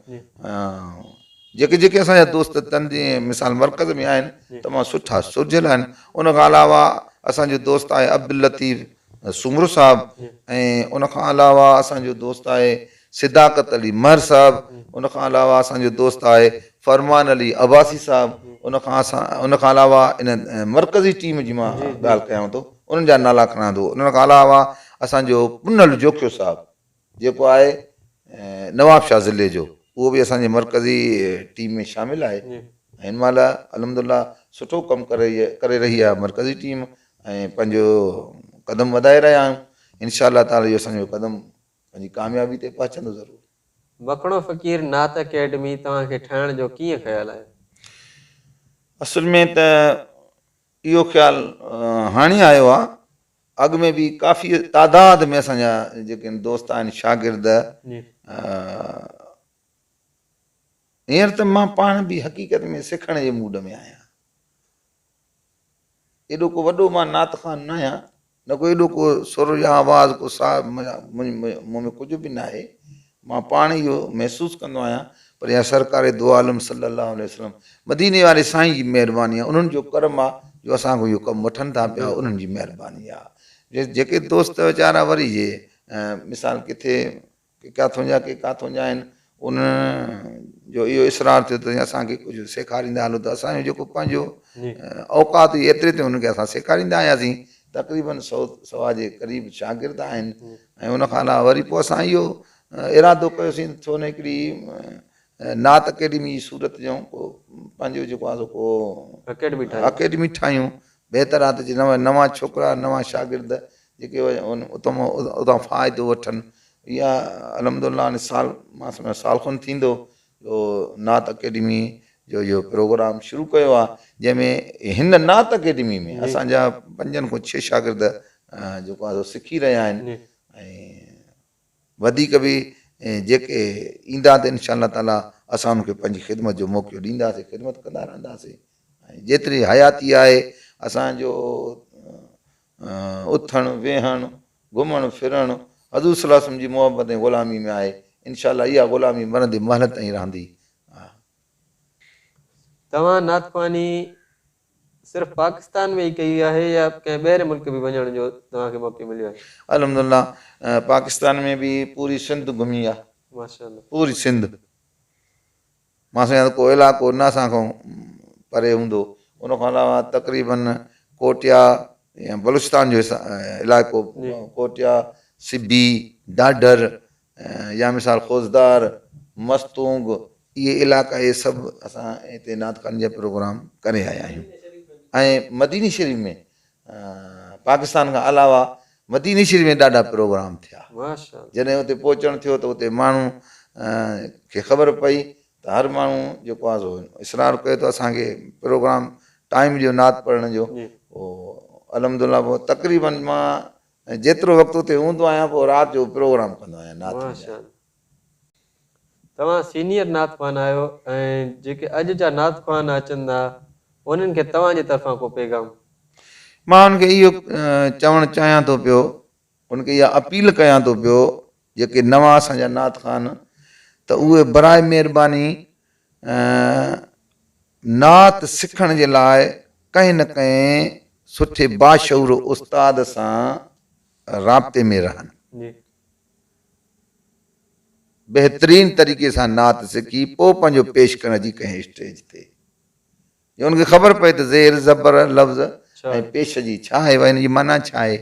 جيڪي جيڪي اسان جا دوست تنظيم مثال مرڪز ۾ آهن تمام سٺا سرجهيل آهن ان کان علاوه اسان جو دوست آهي عبداللطيف سومرو صاحب ۽ ان کان علاوه اسان جو دوست آهي صداقت علي مهر صاحب، ان کان علاوه اسان جو دوست آهي فرمان علي عباسي صاحب، ان کان اسان ان کان علاوه ان مرڪزي ٽيم جي مان ڳالهه ڪيان ٿو انهن جا نالا کڻان ٿو ان کان علاوه اسان جو پنهل جوکيو صاحب جيڪو آهي نوابشاهه ضلعي جو اهو به اسان جي مرڪزي ٽيم ۾ شامل آهي هن مهل الحمدلله سٺو ڪم ڪري ڪري رهي آهي مرڪزي ٽيم ۽ پنهنجو قدم وڌائي رهيا آهيون انشاء الله تعالي اهو اسان جو قدم پنهنجي ڪاميابي تي پهچندو ضرور. مکڻو فقير نعت اڪيڊمي توهان کي ٺاهڻ جو ڪيئن خيال آيو؟ اصل ۾ ته اهو خيال هاڻي آيو آ، اڳ ۾ به ڪافي تعداد ۾ اسان جا جيڪي دوست آهن شاگرد هينئر ته مان پاڻ به حقيقت ۾ سکڻ جي موڊ ۾ آهيان. ايڏو ڪو وڏو مان نعت خوان ناهيان، نه ڪو ايڏو ڪو سر يا آواز ڪو ساء مون ۾ ڪجهه به ناهي، مان پاڻ اهو محسوس ڪندو آهيان، پر اها سرڪار دو عالم صلي الله عليه وسلم مديني واري سائين جي مهرباني آهي، انهن جو ڪرم آهي جو اسان کان اهو ڪم وٺن ٿا پيا، انهن جي مهرباني آهي. جيڪي دوست ويچارا وري جي مثال ڪٿي ڪي ڪاٿون جا ڪي ڪاٿون جا آهن، انهن جو اهو اصرار ٿيو ته اسان کي ڪجهه سيکاريندا هلو ته اسان جو جيڪو پنهنجو اوقات هئي ايتري تائين انهن کي اسان سيکاريندا آياسين. تقريبن سو سوا جي قريب شاگرد آهن ۽ ان کان علاوه وري پوء اسان اهو ارادو ڪيوسين ته ڇو نه هڪڙي نعت اڪيڊمي جي صورت جو ڪو پنهنجو جيڪو آهي سو ڪو اڪيڊمي ٺاهيون بهتر آهي ته جي نوان ڇوڪرا نوان شاگرد جيڪي اتان فائدو وٺن. اها الحمد لله هاڻي سال مان سمجهان سال کن ٿيندو جو نعت اڪيڊمي جو اهو پروگرام شروع ڪيو آهي جنهن ۾ هن نعت اڪيڊمي ۾ اسان جا پنجن کان ڇهه شاگرد جيڪو آهي سو سکي رهيا آهن ۽ وڌيڪ به جيڪي ايندا ته انشاء الله تعالي اسان انهن کي پنهنجي خدمت جو موقعو ڏينداسين خدمت ڪندا رهنداسين ۽ جيتري حياتي آهي اسان جو اٿڻ ويهڻ گهمڻ ڦرڻ حضور صلي الله عليه وسلم جي محبت ۽ غلامي ۾ آهي انشاء الله اها غلامي مرندي مهل تائين رهندي. توهان نعت خواني صرف پاڪستان ۾ ئي ڪئي آهي يا ڪنهن ٻاهرين ملڪ به وڃڻ جو توهان کي موقعو مليو آهي؟ الحمدلله پاڪستان ۾ به پوري سنڌ گهمي آ. ماشاءالله. پوري سنڌ مان سمجهان ٿو ڪو علائقو نه اسان کان پري هوندو ان کان علاوه تقريبن ڪوٽيا يا بلوچستان جو علائقو ڪوٽيا سبي ڍاڍر يا مثال خوزدار، مستونگ اهي علائقا اهي سڀ اسان هتي نعت خواني جا پروگرام ڪري آيا آهيون ۽ مديني شريف ۾ پاڪستان کان علاوه مديني شريف ۾ ڏاڍا پروگرام ٿيا جڏهن اتي پهچڻ ٿيو ته اتي ماڻهو کي خبر پئي ته هر ماڻهو جيڪو آهي سو اصرار ڪيو ته اسان کي پروگرام ٽائيم ڏيو نعت پڙهڻ جو پوء الحمد لله پوء تقريبن مان ۽ جيترو وقت اتي هوندو آهيان پوء رات جو پروگرام ڪندو آهيان نعت جا. توهان سينيئر نعت خوان آهيو ۽ جيڪي اڄ جا نعت خوان اچن ٿا انهن کي توهان جي طرفان ڪو پيغام. مان انهن کي اهو چوڻ چاهيان ٿو پيو انهن کي اها اپيل ڪيان ٿو پيو جيڪي نوان اسان جا نعت خوان ته اهي براء مهرباني نعت سکڻ جي لاء ڪنهن نه ڪنهن سٺي باشعور استاد سان رابطي ۾ رهن. بهترين طريقي سان نعت سکي پوء پنهنجو پيش ڪرڻ جي ڪنهن اسٽيج تي جي ان کي خبر پئي ته زير زبر لفظ ۽ پيش جي ڇا آهي هن جي معنيٰ ڇا آهي.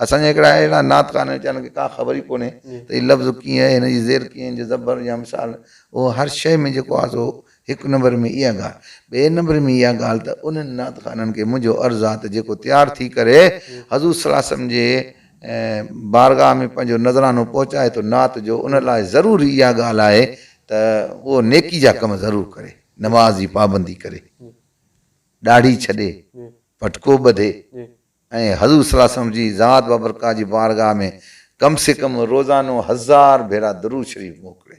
اسان جا هڪڙا اهڙا نعت خوان آهن ويچارن کي ڪا خبر ئي ڪونهي ته هي لفظ ڪيئن آهي هن جي زير ڪيئن هن جو زبر يا مثال اهو هر شيء ۾ جيڪو آهي سو هڪ نمبر ۾ اها ڳالهه ٻئي نمبر ۾ اها ڳالهه ته انهن نعت خوانن کي منهنجو عرض آهي ته جيڪو تيار ٿي ڪري حضور صلي الله عليه وسلم جي بارگاهه ۾ پنهنجو نذرانو پهچائي ٿو نعت جو ان لاء ضروري اها ڳالهه آهي ته اهو نيڪي جا ڪم ضرور ڪري نماز جي پابندي ڪري ڏاڙهي ڇڏي پٽڪو ٻڌي ۽ حضور صلي الله عليه وسلم جي ذات بابرڪات جي بارگاهه ۾ ڪم سي ڪم روزانو هزار ڀيرا درود شريف موڪلي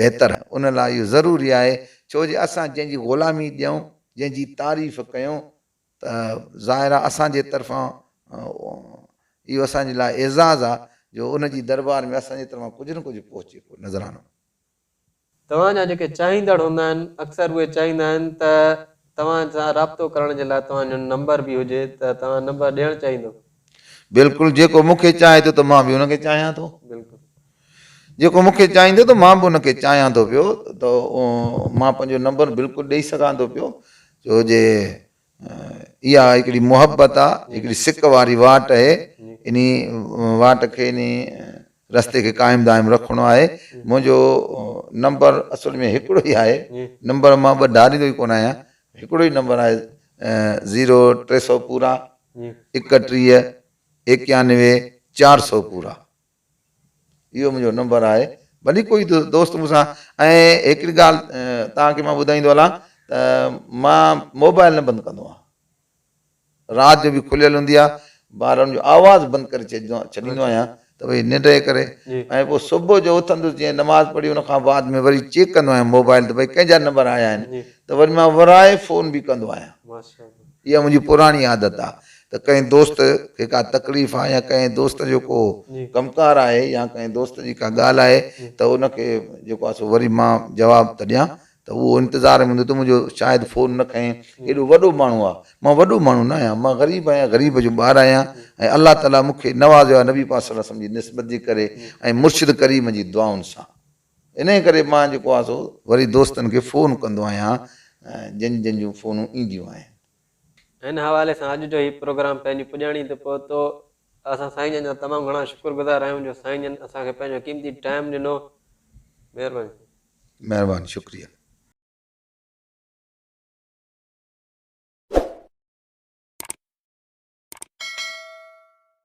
بهتر ان لاء اهو ضروري آهي ڇو جي اسان جنهن جي غلامي ڏيون جنهن جي تعريف ڪيون ته ظاهر آهي اسان جي طرفان اهو اسان جي لاء اعزاز آهي جو ان جي دربار ۾ اسان جي طرفان ڪجهه نه ڪجهه پهچي پيو نذرانو. توهان جا جيڪي چاهيندڙ هوندا آهن اڪثر اهي چاهيندا آهن ته توهان سان رابطو ڪرڻ جي لاء توهان جو نمبر به هجي ته توهان نمبر ڏيڻ چاهيندو. بلڪل جيڪو مون کي چاهي ٿو ته مان به ان کي چاهيان ٿو. بلڪل. جيڪو مون کي چاهيندو ته مان به ان کي چاهيان ٿو پيو ته مان پنهنجو نمبر بلڪل ڏئي سگهان ٿو پيو ڇو جي اها هڪڙي محبت آ، هڪڙي سڪ واري واٽ اهي، انهي واٽ کي انهي رستي کي قائم دائم رکڻو آهي. منهنجو نمبر اصل ۾ هڪڙو ئي آهي، نمبر مان ٻه ڍاريندو ئي ڪونه آهيان، هڪڙو ئي نمبر آهي زيرو 300 پورا 31 91 400 پورا. اهو منهنجو نمبر آهي ڀلي ڪوئي دوست مون سان ۽ هڪڙي ڳالهه توهان کي مان ٻڌائيندو هلان ته مان موبائل نه بند ڪندو آهيان رات جو به کليل هوندي آهي ٻارن جو آواز بند ڪري ڇڏيندو آهيان ته ڀئي ننڊ جي ڪري ۽ پوء صبح جو اٿندس جيئن نماز پڙهي ان کان بعد ۾ وري چيڪ ڪندو آهيان موبائل ته ڀئي ڪنهن جا نمبر آيا آهن ته وري مان ورائي فون به ڪندو آهيان اها منهنجي پراڻي عادت آ ته ڪنهن دوست کي ڪا تڪليف آ يا ڪنهن دوست جو ڪو ڪم ڪار آهي يا ڪنهن دوست جي ڪا ڳالهه آهي ته ان کي جيڪو آ سو وري مان جواب ته ڏيان ته اهو انتظار ۾ هوندو ته منهنجو شايد فون نه کڻي ايڏو وڏو ماڻهو آ مان وڏو ماڻهو نه آهيان مان غريب آهيان غريب جو ٻار آهيان ۽ الله تعالي مون کي نوازيو آ نبي پاڪ صلي الله عليه وسلم جي نسبت جي ڪري ۽ مرشد ڪريم جي دعائن سان انهيء ڪري مان جيڪو آهي سو وري دوستن کي فون ڪندو آهيان جن جن جون فونون اينديون آهن. ان حوالي سان اڄ جو هي پروگرام پنهنجي پڄاڻي تي پهتو. اسان سائين جن جا تمام گهڻا شڪر گذار آهيون جو سائين جن اسان کي پنهنجو قيمتي ٽائيم ڏنو. مهرباني سائين. مهرباني شڪريه.